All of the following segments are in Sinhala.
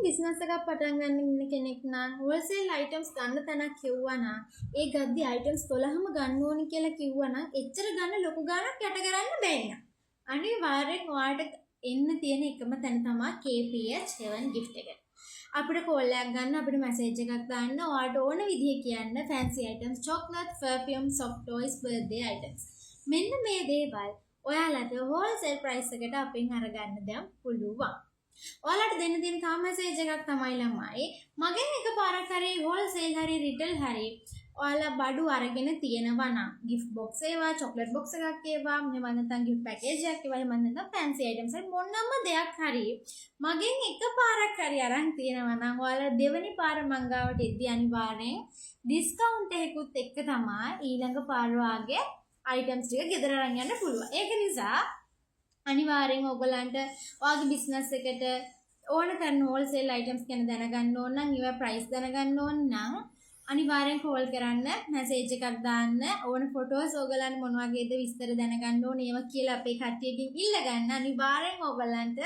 බිස්නස් එකක් පටන් ගන්න ඉන්න කෙනෙක් නම්, හෝල්සේල් අයිටම්ස් ගන්න තැනක් කිව්වා නම්, ඒ ගද්දි අයිටම්ස් 12ම ගන්න ඕනි කියලා කිව්වා නම්, එච්චර ගන්න ලොකු ගාණක් යට කරන්න බැහැ නේද? අනිවාර්යෙන් ඔයාට එන්න තියෙන එකම තැන තමයි KPH Heaven Gift එක. අපිට කෝල් එකක් ගන්න, අපිට මැසේජ් එකක් දාන්න, ඔයාට ඕන විදිහ කියන්න. Fancy items, chocolate, perfume, soft toys, birthday items. මෙන්න මේ දේවල් ඔයාලට හෝල්සේල් ප්‍රයිස් එකට අපෙන් අරගන්න දැන් පුළුවන්. ඔයාලට දෙන්න තියෙන තව මැසේජ් එකක් තමයි ළමයි, මගෙන් එකපාරක් හරි හෝල්සේල් හරි රිටේල් හරි ඔයාලා බඩු අරගෙන තියෙනවා නම්, ගිෆ්ට් බොක්ස් ඒවා, චොක්ලට් බොක්ස් එකක් ඒවා, එහෙම නැත්නම් ගිෆ්ට් පැකේජ් එකක් ඒවා, එහෙම නැත්නම් ෆැන්සි අයිටම්ස් හරි මොනම දෙයක් හරි මගෙන් එකපාරක් හරි අරන් තියෙනවා නම්, ඔයාලා දෙවෙනි පාර මං ගාවට එද්දි අනිවාර්යෙන් ඩිස්කවුන්ට් එකකුත් එක්ක තමයි ඊළඟ පාර වාගේ අයිටම්ස් ටික ගෙදර අරන් යන්න පුළුවන්. ඒක නිසා අනිවාර්යෙන් ඔයගොල්ලන්ට ඔයාගේ බිස්නස් එකට ඕන කරන හෝල්සේල් අයිටම්ස් ගැන දැනගන්න ඕන නම්, ඒවා ප්‍රයිස් දැනගන්න ඕන නම්, අනිවාර්යෙන් කෝල් කරන්න, මැසේජ් එකක් දාන්න. ඕන ෆොටෝස් ඔයගොල්ලන් මොන වගේද විස්තර දැනගන්න ඕන ඒවා කියලා අපේ කට්ටියකින් ඉල්ල ගන්න. අනිවාර්යෙන් ඔයගොල්ලන්ට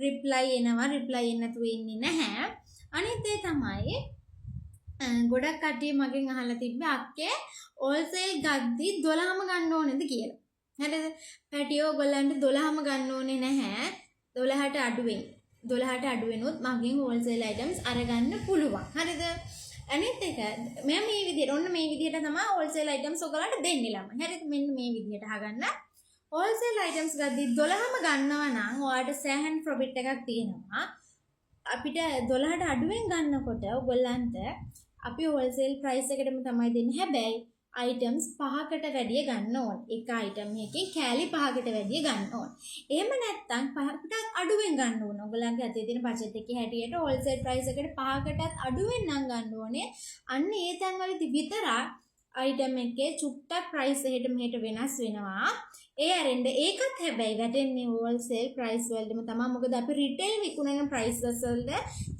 රිප්ලයි එනවා. රිප්ලයි එන්නේ නැතුව ඉන්නේ නැහැ. අනිත් දේ තමයි, ගොඩක් කට්ටිය මගෙන් අහලා තිබ්බේ අක්කේ හෝල්සේල් ගද්දි 12ම ගන්න ඕනේද කියලා. හරිද? පැටියෝ, ඔයගොල්ලන්ට 12ම ගන්න ඕනේ නැහැ. 12ට අඩුවෙන්. 12ට අඩුවෙනුත් මගෙන් හෝල්සේල් අයිටම්ස් අරගන්න පුළුවන්. හරිද? අනිත් එක මම මේ විදිහට, ඔන්න මේ විදිහට තමයි හෝල්සේල් අයිටම්ස් ඔයගොල්ලන්ට දෙන්නේ ළමයි. හරිද? මෙන්න මේ විදිහට අහගන්න. හෝල්සේල් අයිටම්ස් ගද්දි 12ම ගන්නවා නම් ඔයාලට සෑහෙන ප්‍රොෆිට් එකක් තියෙනවා. අපිට 12ට අඩුවෙන් ගන්නකොට ඔයගොල්ලන්ට අපි හෝල්සේල් ප්‍රයිස් එකටම තමයි දෙන්නේ. හැබැයි අයිටම්ස් 5කට වැඩිය ගන්න ඕන. එක අයිටම් එකකින් කෑලි 5කට වැඩිය ගන්න ඕන. එහෙම නැත්නම් 5කටත් අඩුවෙන් ගන්න ඕන. ඔයගොල්ලන්ගේ අතේ තියෙන බජට් එකේ හැටියට හෝල්සේල් ප්‍රයිස් එකට 5කටත් අඩුවෙන් නම් ගන්න ඕනේ. අන්න ඒ තැන්වලදී විතරක් අයිටම් එකේ චුට්ටක් ප්‍රයිස් එහෙට මෙහෙට වෙනස් වෙනවා. ඒ ඇරෙන්න ඒකත් හැබැයි වැටෙන්නේ හෝල්සේල් ප්‍රයිස් වලටම තමයි. මොකද අපි රිටේල් විකුණන ප්‍රයිසස් වලට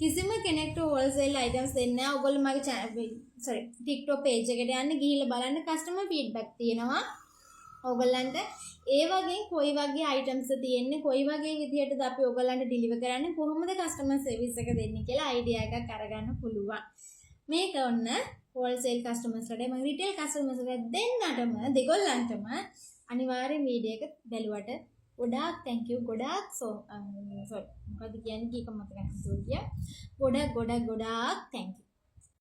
කිසිම කෙනෙක්ට හෝල්සේල් අයිටම්ස් දෙන්නේ නැහැ. ඔයගොල්ලෝ මගේ, සෝරි, TikTok page එකට යන්න, ගිහිල්ලා බලන්න, කස්ටමර් ෆීඩ්බැක් තියෙනවා. ඔයගොල්ලන්ට ඒ වගේ කොයි වගේ අයිටම්ස් තියෙන්නේ, කොයි වගේ විදියටද අපි ඔයගොල්ලන්ට ඩිලිවර් කරන්නේ, කොහොමද කස්ටමර් සර්විස් එක දෙන්නේ කියලා අයිඩියා එකක් අරගන්න පුළුවන්. මේක ඔන්න හෝල්සේල් කස්ටමර්ස්ලට, මම රිටේල් කස්ටමර්ස්ලට දෙන්නටම, දෙගොල්ලන්ටම අනිවාර්යෙන් වීඩියෝ එක බැලුවට ගොඩාක් thank you. ගොඩාක්, සෝ සෝරි, මොකද්ද කියන්නේ කීක මතක නැහැ, ගොඩක් ගොඩක් ගොඩාක් thank you.